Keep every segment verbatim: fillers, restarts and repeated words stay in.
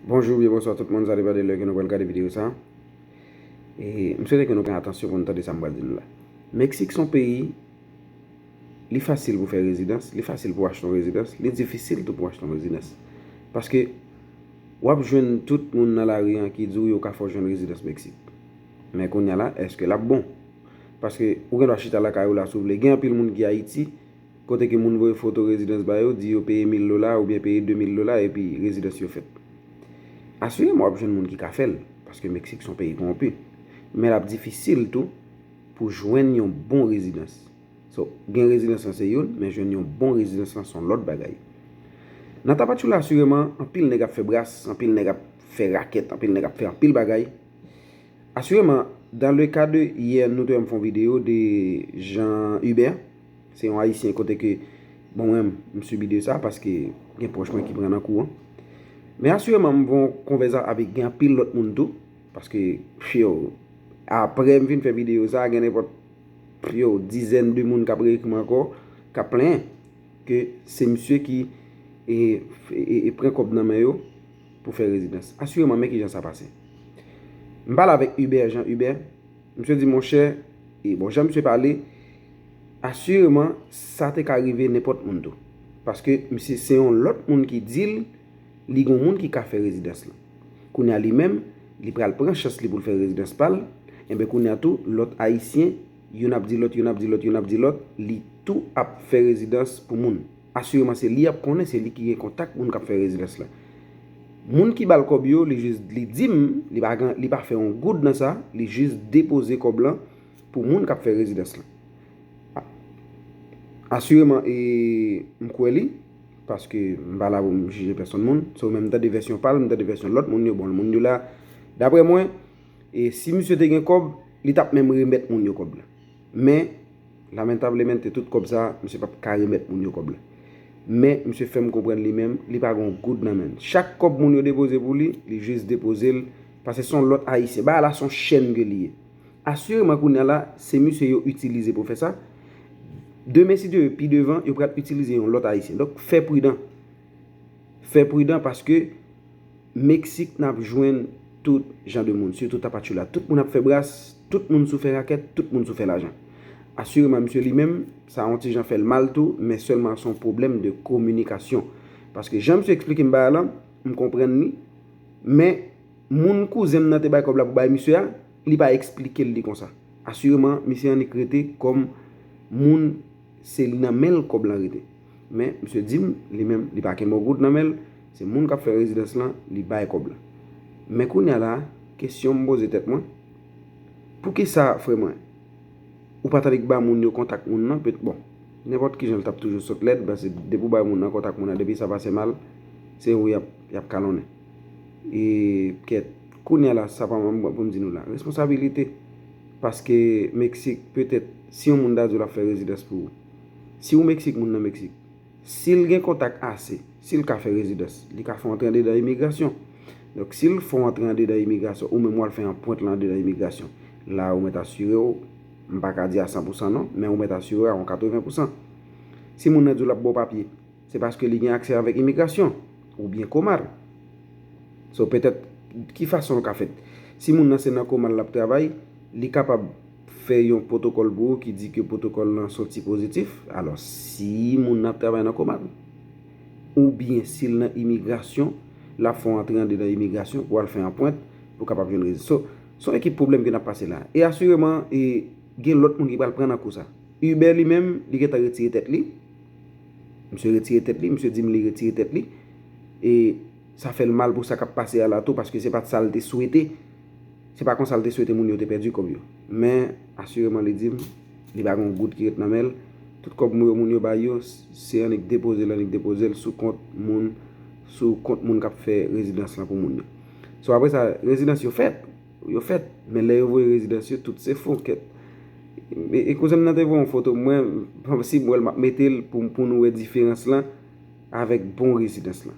Bonjou oubyen bonswa tout moun, sa depann de lè ke nou pral gade videyo sa. E m swete ke nou pran atansyon pou nou tande sa m pral di nou la. Meksik se yon peyi, li fasil pou fè rezidans, li fasil pou achte yon rezidans, li difisil tou pou achte yon rezidans. Paske w ap jwenn tout moun nan lari an ki di w yo ka fè w jwenn rezidans Meksik. Men kounye a la, èske l ap bon? Paske ou gen dwa chita lakay ou la si w vle. Gen anpil moun ki Ayiti, kote ke moun voye foto rezidans ba yo, di yo peye mil dola oubyen peye de mil dola epi rezidans yo fèt. Asireman w ap jwenn moun ki ka fè l, paske Meksik se yon peyi kowonpi. Men l ap difisil tou pou jwenn yon bon rezidans. So, gen rezidans lan se youn, men jwenn yon bon rezidans lan se yon lòt bagay. Nan Tapachula asireman, anpil nèg ap fè bras, anpil nèg ap fè rakèt, anpil nèg ap fè anpil bagay. Asireman, dans le cas de yè, nou te wè m fè yon videyo de Jean Hubert. Se yon Ayisyen kote ke, bon, mwen, m sibi de sa paske gen pwòch mwen ki pran nan kou an. Men asireman, m fè yon konvèsasyon avèk gen anpil lòt moun tou. Paske, yo, apre m fin fè videyo sa, gen nenpòt, yo, dizèn de moun k ap reekri m ankò, k ap plenyen ke se misye ki e, e, e, e pran kòb nan men yo pou fè rezidans. Asireman, men kijan sa pase. M pale avèk Hubert, Jean Hubert. Misye di, monchè, e bon, jan misye pale, asireman, sa te ka rive nenpòt moun tou. Paske misye se yon lòt moun ki di l, li gen yon moun ki ka fè rezidans lan. Kounye a li menm, li pral pran chans li pou l fè rezidans pa l. Enben kounye a tou, lòt Ayisyen, youn ap di lòt, youn ap di lòt, youn ap di lòt, li tou ap fè rezidans pou moun. Asireman se li y ap konnen, se li ki gen kontak moun k ap fè rezidans lan. Moun ki ba l kòb yo, li jis, li di m, li pa gen, li pa fè yon goud nan sa, li jis depoze kòb lan pou moun k ap fè rezidans lan. A-, asireman, e, m kwè li, paske m pa la pou m jije pèsonn moun. So, men m tande vèsyon pa l, m tande vèsyon lòt moun yo, bon, moun yo la, daprè mwen, e si misye te gen kòb, li t ap menm remèt moun yo kòb la. Men, lamentablemente, tout kòb sa, misye p ap ka remèt moun yo kòb la. Men, misye fè m konprann li menm, li pa gen yon goud nan men l. Chak kòb moun yo depoze pou li, li jis depoze l, paske se yon lòt Ayisyen. Bagay la se yon chèn ke li ye. Asireman, kounye a la, se misye yo itilize pou fè sa. Demen, si Dye vle, pi devan, yo pral itilize yon lòt Ayisyen. Donk, fè pridan. Fè pridan paske Meksik, n ap jwenn tout jan de moun, sitou Tapachula. Tout moun ap fè bras, tout moun sou fè rakèt, tout moun sou fè lajan. Asireman, misye li menm, sa yon ti jan fè l mal tou, men sèlman se yon pwoblèm de kominikasyon. Paske jan misye eksplike m bagay la, m konprann li, men moun kouzen m nan te bay kòb la pou bay misye a, li pa eksplike l li konsa. Asireman, misye annik rete kòm moun se li nan men l kòb lan rete. Men, misye di m, li menm, li pa kenbe yon goud nan men l, se moun k ap fè rezidans lan, li bay kòb lan. Men kounye a la, kesyon m poze tèt mwen, poukisa, frè mwen, ou pa t annik ba moun yo kontak moun nan, pet-, bon, nenpòt kijan l t ap toujou sot lèd, paske depi w bay moun nan kontak moun nan, depi sa pase mal, se ou y ap, y ap kalonnen. E kèt, kounye a la, sa pa mwen pou m di nou la. Responsabilite, paske Meksik, petèt, si yon moun ta di w l ap fè rezidans pou ou, si w Meksik, moun nan Meksik, si l gen kontak ase, si l ka fè rezidans, li ka fè w antre andedan imigrasyon. Donk, si l fè w antre andedan imigrasyon, ou menm w al fè anprent lan andedan imigrasyon, la ou mèt asire w, m pa ka di a san pousan non, men ou mèt asire w a yon katreven pousan. Si moun nan di w l ap ba w papye, se paske li gen aksè avèk imigrasyon, oubyen Comar. So, petèt, ki fason l ka fèt? Si moun nan se nan Comar l ap travay, li kapab fè yon pwotokòl pou ou ki di ke pwotokòl lan soti pozitif. Alò, si moun nan ap travay nan Comar, oubyen si l nan imigrasyon, l ap fè w antre andedan imigrasyon pou w al fè anprent pou w kapab jwenn rezidans. So, se yon ekip pwoblèm ke n ap pase la. E asireman, e, gen lòt moun ki pral pran nan kou sa. Uber li menm, li gentan retire tèt li. Misye retire tèt li, misye di m li retire tèt li. E sa fè l mal pou sa k ap pase a la tou, paske se pa t sa l te swete. Se pa konsa l te swete moun yo te pèdi kòb yo. Men, asireman, li di m, li pa gen yon goud ki ret nan men l. Tout kòb moun yo, moun yo bay yo, se annik depoze l, annik depoze l sou kont moun, sou kont moun k ap fè rezidans lan pou moun yo. So, apre sa, rezidans yo fèt, yo fèt. Men lè yo voye rezidans yo, tout se fo, kèt. E, e kouzen m nan te voye yon foto, mwen, si m wè l, m ap mete l pou, pou nou wè diferans lan avèk bon rezidans lan.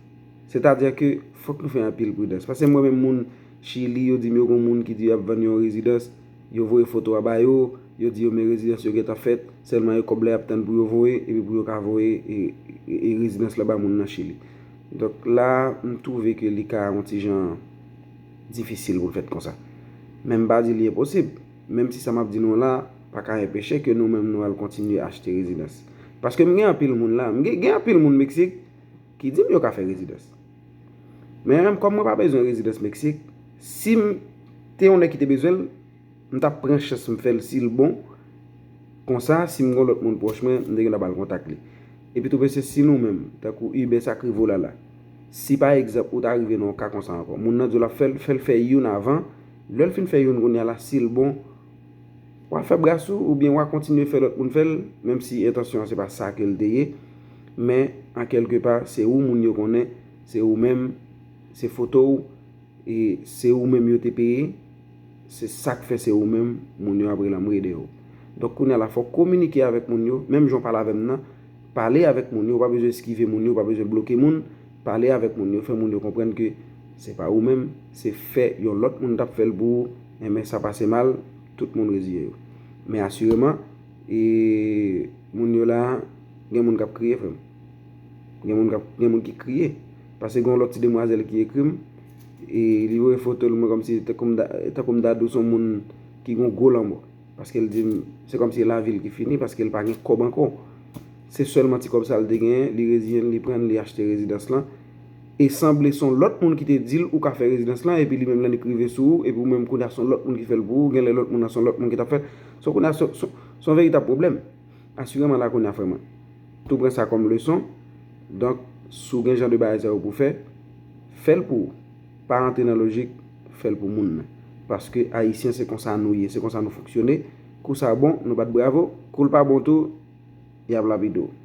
Sètadi ke fòk nou fè anpil pridans. Paske mwen menm moun Chili, yo di m yo gon moun ki di y ap vann yon rezidans, yo voye foto a ba yo, yo di yo men rezidans yo gentan fèt, sèlman e kòb la y ap tann pou yo voye, epi pou yo ka voye e, e, e rezidans la ba moun nan Chili. Donk la, m twouve ke li ka yon ti jan difisil pou l fèt konsa. Men m pa di li enposib. Menm si sa m ap di nou la pa ka enpeche ke nou menm nou al kontinye achte rezidans. Paske m gen anpil moun la, m gen, gen anpil moun Meksik ki di m yo ka fè rezidans. Men kòm mwen pa bezwen rezidans Meksik, si m te yon nèg ki te bezwen l, m t ap pran chans m fè l si l bon. Konsa, si m gon lòt moun pwòch mwen, m te gen dwa ba l kontak li. Epi tou mesye, si nou menm, tankou Iben Sakrivola la, si pa egzanp ou ta rive nan yon ka konsa ankò, moun nan di w l ap fè l, fè l fè youn avan, lè l fin fè youn kounye a la, si l bon, w a fè bras ou, oubyen w a kontinye fè lòt moun fè l, menm si entansyon an se pa sa ke l te ye, men an kèlke pa, se ou moun yo konnen, se ou menm, se foto w, e se ou menm yo te peye, se sa k fè se ou menm moun yo ap rele anmwey dèyè w. Donk kounye a la, fò w kominike avèk moun yo, menm jan w pale avè m nan, pale avèk moun yo, ou pa bezwen eskive moun yo, ou pa bezwen bloke moun, pale avèk moun yo, fè moun yo konprann ke se pa ou menm, se fè yon lòt moun t ap fè l pou ou, enben sa pase mal, tout moun reziye yo. Men asireman, e moun yo la, gen moun k ap kriye, frè m. Gen moun k ap, gen moun ki kriye. Paske gen yon lòt ti demwazèl ki ekri m, e li voye foto l, mwen kòmsi, tankou m ta, tankou m ta di w se yon moun ki gen yon gwo lanmò. Paske l di m, se kòmsi lavi l ki fini, paske l pa gen kòb ankò. Se sèlman ti kòb sa l te genyen, li reziyen l, li pran l, li achte rezidans lan. E sanble se yon lòt moun ki te di l ou ka fè rezidans lan, epi li menm l annik rive sou ou, epi ou menm kounye a se yon lòt moun ki fè l pou ou, genlè lòt moun nan se yon lòt moun ki t ap fè l. So kounye a se, se, se yon veritab pwoblèm. Asireman la kounye a, frè mwen, tou pran sa kòm leson. Donk, si w gen jan de bagay sa yo pou fè, fè l pou ou. Pa rantre nan lojik, fè l pou moun nan. Paske Ayisyen se konsa nou ye, se konsa nou fonksyone. Kou sa bon, nou bat bravo. Kou l pa bon tou, y ap lapide w.